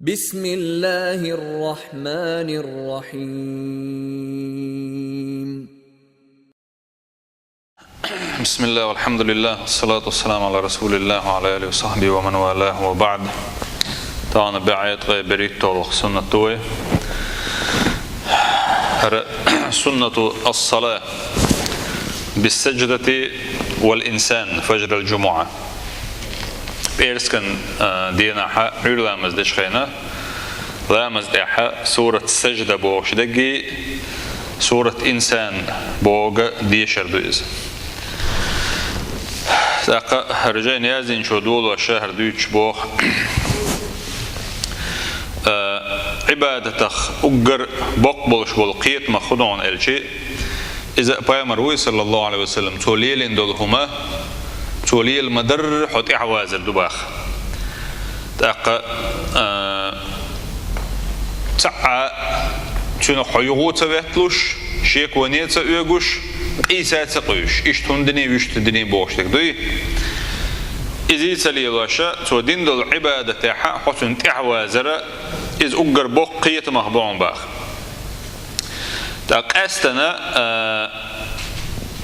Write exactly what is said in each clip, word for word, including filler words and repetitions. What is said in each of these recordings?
بسم الله الرحمن الرحيم. بسم الله والحمد لله والصلاة والسلام على رسول الله وعلى آله وصحبه ومن والاه وبعد. Тана бяет гъай берит толх суннатуй. سنة الصلاة بالسجدة والإنسان فجر الجمعة. ПӀерскан, а, дийнахьа, Ӏуьйра ламаз дечхьана, ламаз тӀехьа сурат Сажда бохуш дегги, сурат Инсан бога дешар ду иза. ТӀаккха хӀара жайн яздинчо долош хӀара дуьйцуш боху. Э, Ӏибадатах уггар боккха болуш болу кхетамах хӀун ду аьлча, иза пайхамар вуй, саллаллаху Ӏалайхи ва саллам, цо лелийна долу хӀума, цо лела ма-дарра хьо тӀаьхьавазар ду боху. ТӀаккха, э, цхьаъ а цуьнах хьо юха а ца ветталуш, шеконе а ца оьгуш, къийса а ца къуьйсуш, иштта хӀунда дина, вуьшта дина бохуш дерг дуй. Иза а ца лелош, цо дина долу Ӏибадатехь хьо цунна тӀаьхьавазар, иза уггар боккха кхетамах бу хьуна боху. ТӀаккха къаьстина, а,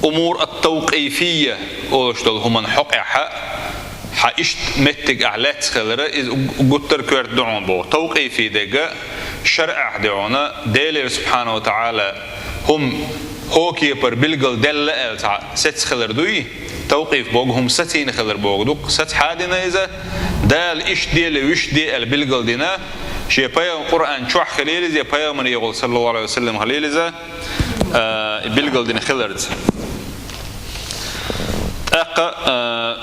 умур ат-тавкъифийя олуш долу хӀуманна хьокъехь, хьан иштта меттиг ахь лаьцна хилар, иза уг-, гуттар а коьрта ду хьуна боху. Тавкъифи дерг шарӀехь ду хьуна, Делера субхьанаху ва таӀала хӀума хӀокху кепара билгалдаьлла аьлла цхьа саца хилар дуй, тавкъиф боху хӀума сацийна хилар боху ду, саца хьадина иза, Дала иштта де, вуьшта де аьлла билгалдина, шен пайхам-, Къуръан чохь хилийла иза, я пайхамарегӀула, саллаллаху Ӏалайхи ва саллам, хилийла иза, а, билгалдина хиларца. ТӀаккха, а,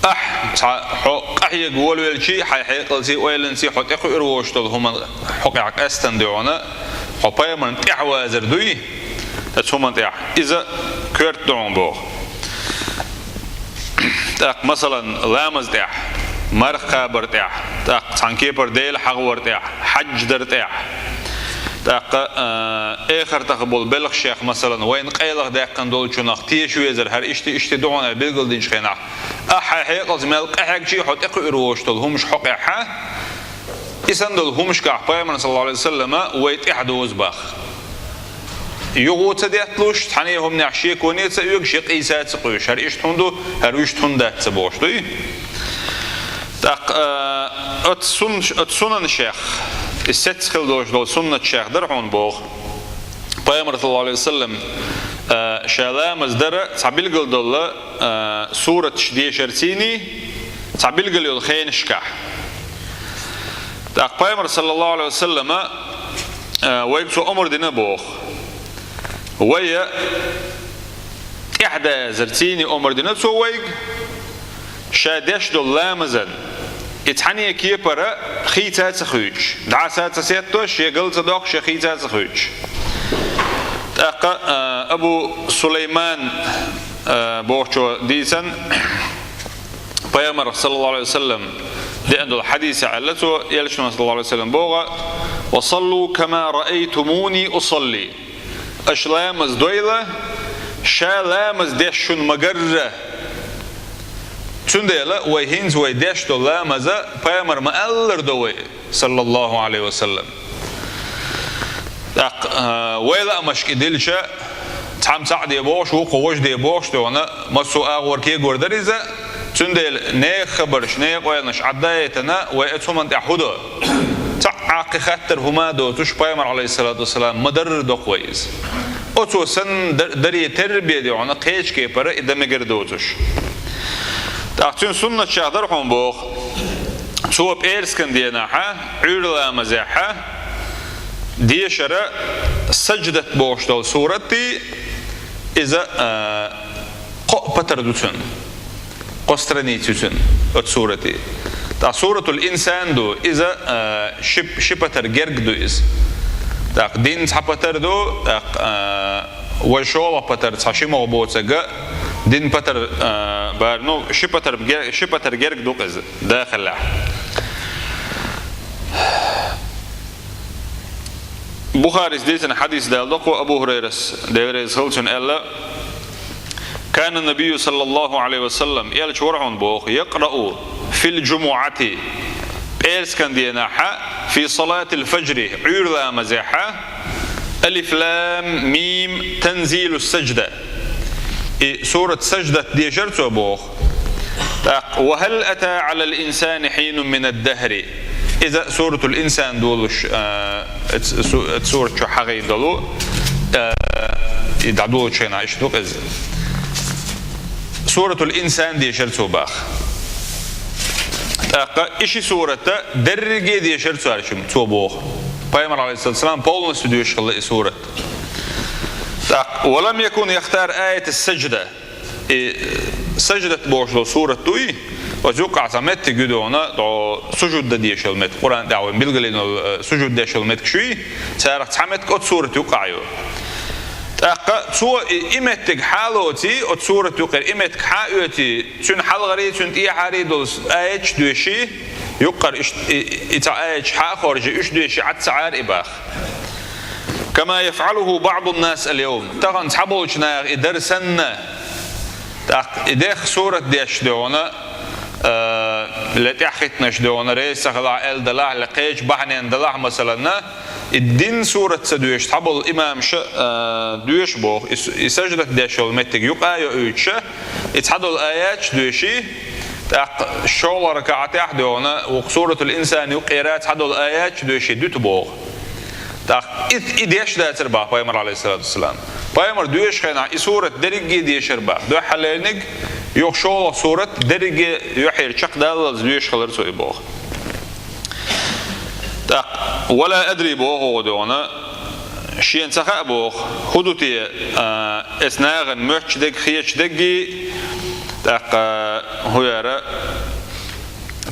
Ахь, цхьа хьо къахьега волавелчий, хьайн хьекъалций, ойланций хьо тӀекхуьур воцуш долу хӀуманна хьокъехь къаьстина ду хьуна, хьо пайхамарна тӀаьхьавазар дуй, ткъа цу хӀуманна тӀехь иза коьрта ду хьуна боху. ТӀаккха, масалан, ламаз тӀехь, марха кхабар тӀехь, тӀаккха цхьана кепара Дела хьахавар тӀехь, хьаьж дар тӀехь, тӀаккха, а, эхартах болу белхашех, масалан, вайна къайлаха даьккхина долчунах теша везар, хӀара иштта, иштта ду хьуна аьлла билгалдинчу хенахь, ахь хьайн хьекъалца мел къахьегчий хьо тӀекхуьур воцуш долу хӀумаш хьокъехь, и санна долу хӀумашкахь пайхамар, саллаллаху Ӏалайхи ва саллама, вай тӀаьхьа дозу боху. Юха а ца детталуш, цхьана а хӀуманехь шеконе а ца оьгуш, я къийса а ца къуьйсуш, хӀара иштта хӀунда ду, хӀара вуьшта хӀунда дац ца бохуш дуй. ТӀаккха, а, оцу сун-, оцу сунанашех, и саца хила долуш долу суннаташех дара хьуна боху. Пайхамар, саллаллаху Ӏалайхи ва саллам, а, ша ламаз дара цхьа билгал долу, а, сураташ дешарций, цхьа билгал йолу хенашкахь. ТӀаккха пайхамар, саллаллаху Ӏалайхи ва саллама, а, вайга цо омра дина боху. Вай тӀаьхьадазарций омра дина цо вайга, ша деш долу ламазан и цхьана а кепара хийца а ца хуьйцуш, дӀаса а ца сеттош, шен гал а ца доккхуш, шен хийца а ца хуьйцуш. ТӀаккха, а, Абу Сулайман, а, бохучо дийцина, пайхамар, саллаллаху Ӏалайхи ва саллам, деана долу хьадисехь аьлла цо, элчано, саллаллаху Ӏалайхи ва саллам, боху: «Ва саллу кама раайтумуни усалли». Аша ламаз дойла, ша ламаз деш шуна ма-гарра. Цундела вай хӀинца вай деш долу ламаз пайхамара ма-аллара до вай, саллаллаху Ӏалайхи ва саллам. ТӀаккха, а, вай лаамашка и дилча, цхьамма цхьаъ де бохуш, вукхо важа де бохуш, тӀехула массо а агӀор кегор дара иза, цундела нехан хабарш, нехан ойланаш Ӏаддаийтина, вай оцу хӀуманна тӀехь хӀун до? Цхьа а кхин хаттар хӀума а доцуш, пайхамар, Ӏалайхиссалату вассалам, ма-дарра доккху вай иза. Оцо санна дар-, даре терра бен де хьуна, кхечу кепара и дан мегар доцуш. ТӀаккха цуьнан суннаташех дара хьуна боху, цо пӀераскан денахьа, Ӏуьйра ламазехьа, дешара садждат бохуш долу сурат, иза, а, кхо патар ду цуьнан. Кхо страница ю цуьнан оцу сурати. ТӀаккха суратул Инсан ду, иза, а, ши, ши патар герга ду иза. ТӀаккха дин цхьа патар ду, тӀаккха, а, вай шолгӀа патар цхьа ши могӀа боцург, дин патар, а, бар, ну, ши патар ге-, ши патар герга ду иза, дахаллехь. Бухарис дийцина хьадис далдокху Абу Хурайрас, Дела реза хила цунна, аьлла: «Кана набию саллаллаху Ӏалайхи ва саллам», элча вара хьуна боху, «якърау في الجمعة, пӀераскан денахьа, في صلاة الفجر, Ӏуьйра ламазехьа, الم تنزيل السجدة, и сурат Саждат дешар цо боху. ТӀаккха, وهل أتى على الإنسان حين من الدهر, иза Суратул Инсан долуш, а, эц-, су-, эц сурат чу хьагӀийна долу, а, и дӀадолучу хенахь иштта ду-кх иза. Суратул Инсан дешар цо боху. ТӀаккха и ши сурат дерриге дешар цо, цо боху. Пайхамар, алейхиссалату вассалам, полностью доьшуш хилла и сурат. ТӀаккха, ولم يكن يختار آية السجدة. И, э, Саждат бохуш долу сурат дуй, оцу юккъехь цхьа меттиг ю дохуна, тӀо сужуд дан дешал меттиг, Къуръан тӀехь вайн билгалйина, э, сужуд дешал меттиг шуй, царах цхьа меттиг оцу сурат юккъехь ю. ТӀаккха цо и, и меттиг хьалоций, оцу сурат юккъера и меттиг хьаоьций, цуьнан хьалхарий, цуьнан тӀехьарий долу аяташ доьший, юккъара иш-, и, и цхьа аяташ хьа а хоржий, уьш доьший Ӏад ца Ӏара и баха. كما يفعله بعض الناس اليوم. Тахана цхьаболчу наха и дар санна, тӀаккха и дехха сурат деш дохуна, а, ле тӀаьххӀиттинарш дохуна, реза ца хилахь аьлла далахь, ле кхечу бахьаненна далахь, масаланна, и дин сурат ца доьшу цхьаболу имамаша, а, доьшу боху, и с-, и Саждат деш йолу меттиг юкъа а йоуьйтуша, и цхьадолу аяташ доьший, тӀаккха шолгӀа ракаӀатехь дохуна, вукху Суратул Инсан юккъера цхьадолу аяташ доьший дуьту боху. ТӀаккха и, и деш дацара боху Пайхамар, алейхиссалату вассалам. Пайхамар доьшучу хенахь и сурат дерриге дешар боху. Дуьххьарлерниг, юха шолгӀа сурат дерриге юьхьера чекхдаллалц доьшуш хилар цо и боху. ТӀаккха, ولا أدري боху оха дохуна, шена ца хаьа боху, хӀун ду те, а, эс нахана моьттуш дерг, хеташ дерг, тӀаккха, хӀун яра,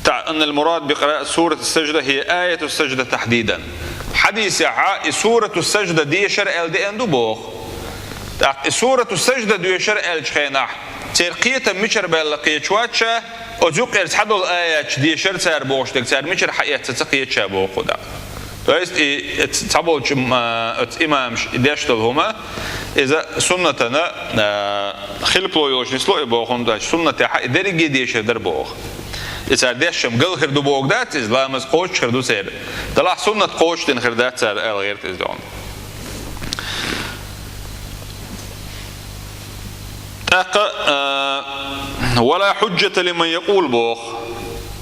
تع-، أن المراد بقراءة سورة السجدة هي آية السجدة تحديدا. Хьадисехьа и Сурату Сажда дешар аьлла деана ду боху. ТӀаккха и Сурату Сажда доьшар аьллачу хенахь, церан кхетам мичара баьлла кхеташ вац ша, оцу юккъера цхьадолу аяташ дешар цара бохуш дерг, цара мичара хьаэцна ца кхета ша боху кху дӀа. То есть, и, и ц-, цхьаболчу, м, а, оцу имамаша и деш долу хӀума, иза суннатана, а, хилпало йолуш нисло и боху, хӀунда аьлча суннатехьа и дерриге дешар дара боху. И цара дешча-м гал хир ду боху дац иза, ламаз кхочуш хир ду церан. Делахь суннат кхочушдина хир дац цара аьлла гӀерта иза дохуна. ТӀаккха, а, ولا حجة لمن يقول боху.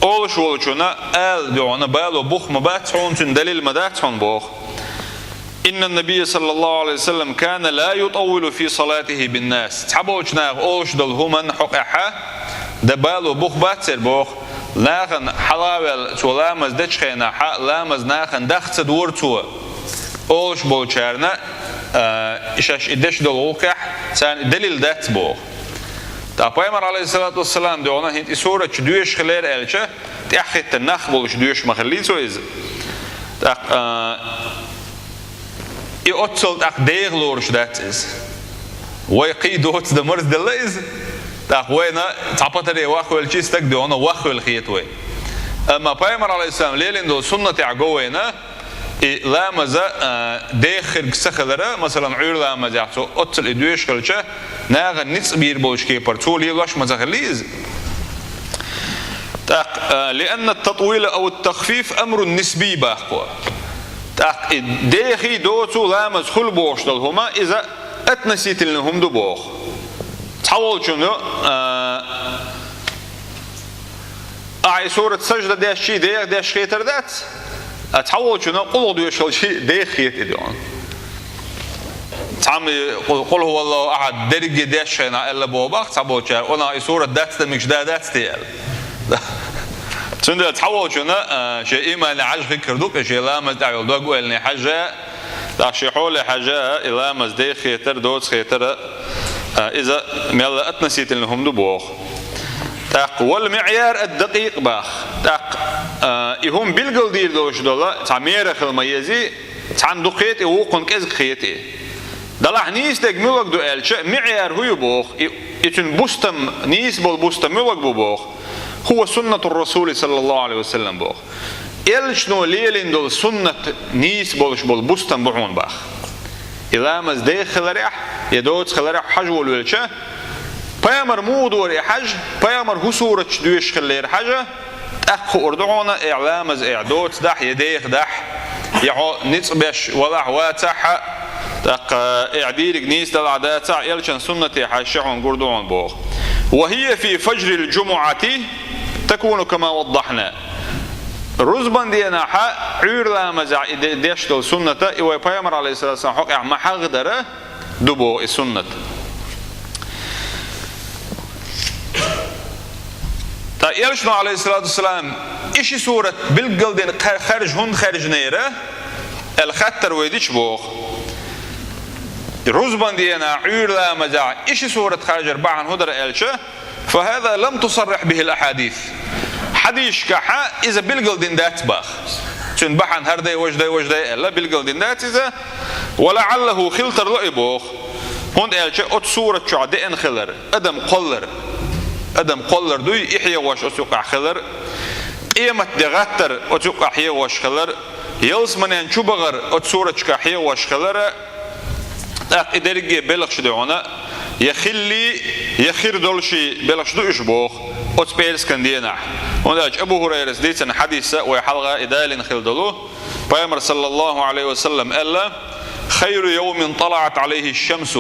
Олуш волчунна ала дохуна бало бух ма бац хьуна, цуьнан далил ма дац хьуна боху. إن النبي صلى الله عليه وسلم كان لا يطول في صلاته بالناس. Цхьаболчу наха олуш долу хӀуманна хьокъехьа, дан бало бух бац церан боху. Нахана хьалаваьлла цо ламаз дечу хенахьа, ламаз нахана даха ца дора цо. Олуш болчарна, а, и шаьш и деш долу гӀуллакхехь, царна и далил дац боху. ТӀаккха Пайхамар, алейхиссалату вассалам, дохуна, хӀинца и сурат чу доьшуш хилера аьлча, тӀаьххӀиттина нах болуш доьшуш ма хиллий цо иза. ТӀаккха, а, и оццул тӀаккха деха лоруш дац иза. Вай кхин доцу дан марзделла иза. ТӀаккха вайна цхьа патаре вахвелчий стаг дохуна, вахвелла хета вай. Амма Пайхамар, алейхиссалам, лелийна долу суннатехь го вайна, и ламаза, а, деха хирг ца хилара, масалан, Ӏуьйра ламазехь цо оццул и доьшуш хилча, нахана ницкъ бийр болчу кепара цо лелош ма ца хиллий иза. ТӀаккха, а, لأن التطويل أو التخفيف أمر نسبي боху. ТӀаккха и дехий доцу ламаз хуьлу бохуш долу хӀума, иза относительно хӀума ду боху. Цхьаволчунна, а, ахьа и сурат Сажда дешчий деха деш хетар дац, а цхьаволчунна къулгӀа доьшуш хилчий деха хета и дохуна. Цхьамма и къу-, къул хӀу валлаху ахьад дерриге деш хенахь аьлла боху бах, цхьаболчара, о, нах и сурат дац дан мегаш да дац те аьлла. Цундела цхьаволчунна, а, шен имане хьажа хир ду-кх, шен ламаз тӀехь йолу дог ойлане хьажа, тӀаккха шен хьоле хьажа, и ламаз деха хетар, доца хетар, а, иза мелла относительно хӀума ду боху. ТӀаккха والمعيار الدقيق бах. ТӀаккха, а, и хӀума билгалдийр долуш долу цхьа мера хила ма езий, цхьанна дукха хета и, вукхунна кӀезиг хета и. Делахь нийса дерг муьлхарг ду аьлча, миӀяр хӀу ю боху, и, и цуьнан бустам, нийса болу бустам муьлхарг бу боху. هو سنة الرسول صلى الله عليه وسلم боху. Элчано лелийна долу суннат нийса болуш болу бустам бу хьуна бах. И ламаз деха хиларехь, я доца хиларехь хьажа волавелча, пайхамар муха дора и хьажа, пайхамар хӀу сураташ доьшуш хиллера хьажа, ТӀаккха хуур ду хьуна, эхь ламаз, эхь доцу дахь, я деха дахь, я хьо ницкъ беш валахь вацахь, тӀаккха эхь дийриг нийса далахь дацахь, элчан суннате хьаьжча хьуна гур ду хьуна боху. وهي في فجر الجمعة تكون كما وضحنا. Рузбан денахьа Ӏуьйра ламазехь и де-, деш долу сунната, и вай Пайхамар, алейхиссалату вассалам, хьокъехь ма-хьагӀ дара, ду боху и суннат. Ткъа элчано, алейхиссалату вассалам, и ши сурат билггал дина кхар-, харж хӀунда харжинера, аьлла хаттар вай дича боху. Рузбан денахь Ӏуьйра ламазехь и ши сурат харжар бахьана хӀун дара аьлча, فهذا لم تصرح به الأحاديث. Хьадисашкахьа иза билггал дина дац баха. Цуьнан бахьана хӀара дай, важа дай, важа дай аьлла, билггал дина дац иза. ولعله, хила тарло и боху. ХӀунда аьлча оцу сурат чохь деана хилар, адам кхоллар. Адам кхоллар дуй, и хьехош оцу юкъахь хилар. Къемат де гӀаттар оцу юкъахь хьехош хилар. Ялсаманен чу бахар оцу сураташкахь хьехош хилар. ТӀаккха и дерриге белхаш ду хьуна, я хилли, я хир долуш белхаш ду уьш боху, оцу пӀераскан денахь. ХӀунда аьлча Абу ХӀурайрас дийцина хьадисца вай хьалха и далийна хилла долу. Пайхамар, саллаллаху Ӏалайхи ва саллам, аьлла: خير يوم طلعت عليه الشمس.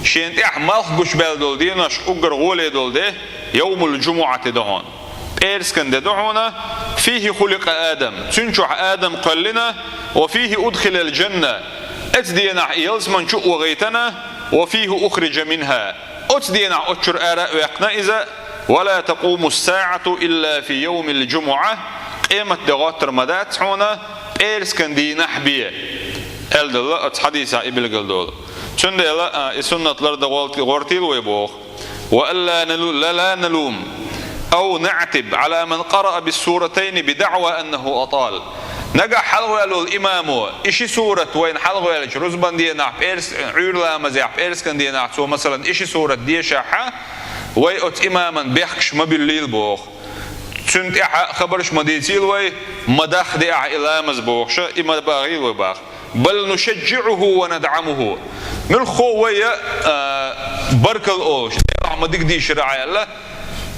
Шена тӀехь малх гучубаьлла долу денош уггар гӀоле долу де, يوم الجمعة ду хьуна. ПӀераскан де ду хьуна, فيه خلق آدم, цуьнан чохь Адам кхоьллина, وفيه أدخل الجنة, оцу денахь и ялсаман чу а вахийтина, وفيه أخرج منها, оцу денахь оцу чуьра ара а ваьккхина иза, ولا تقوم الساعة إلا في يوم الجمعة, къемат де гӀоттар ма дац хьуна, пӀераскан дийнахь бен, аьлла делла оцу хьадисехь и билгал долу. Цундела, а, и суннат лардан гӀорт-, гӀортийла вай боху. وألا نلو-، لا، لا نلوم أو نعتب على من قرأ بالسورتين بدعوى أنه أطال. Нагахь хьалхаваьлла волу имамо, и ши сурат вайна хьалхаваьллачу рузбан денахь пӀерс-, Ӏуьйра ламазехь пӀераскан денахь цо, масалан, и ши сурат дешахьа, вай оцу имаман бехкаш ма буьллийла боху. Цуьнан тӀаьхьа хабарш ма дийцийла вай, ма дахдеахь и ламаз бохуша, и ма багӀийла вай баха. بل نشجعه وندعمه. Муьлххо вай, а, баркалла олуш, Делахь ма дика дийшира аьлла,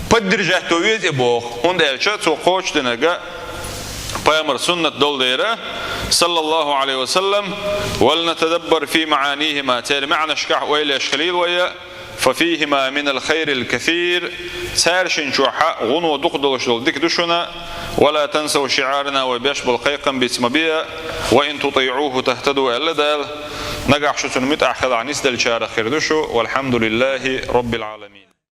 поддержать до веза и боху. ХӀунда аьлча цо кхочушдинарг Пайхамар суннат долу дера, саллаллаху Ӏалайхи ва саллам, ولنتدبر في معانيهما, церан маьӀнашкахь ойлеш хилийла вай, ففيهما من الخير الكثير, цаьршинчохьа гӀуно дукха долуш долу дика ду шуна, ولا تنسوا شعارنا, вай беш болу кхайкхам биц ма бе, وإن تطيعوه تهتدوا аьлла Дала, нагахь шу цунна муьтӀахь хилахь нисделлачарах хир ду шу, والحمد لله رب العالمين.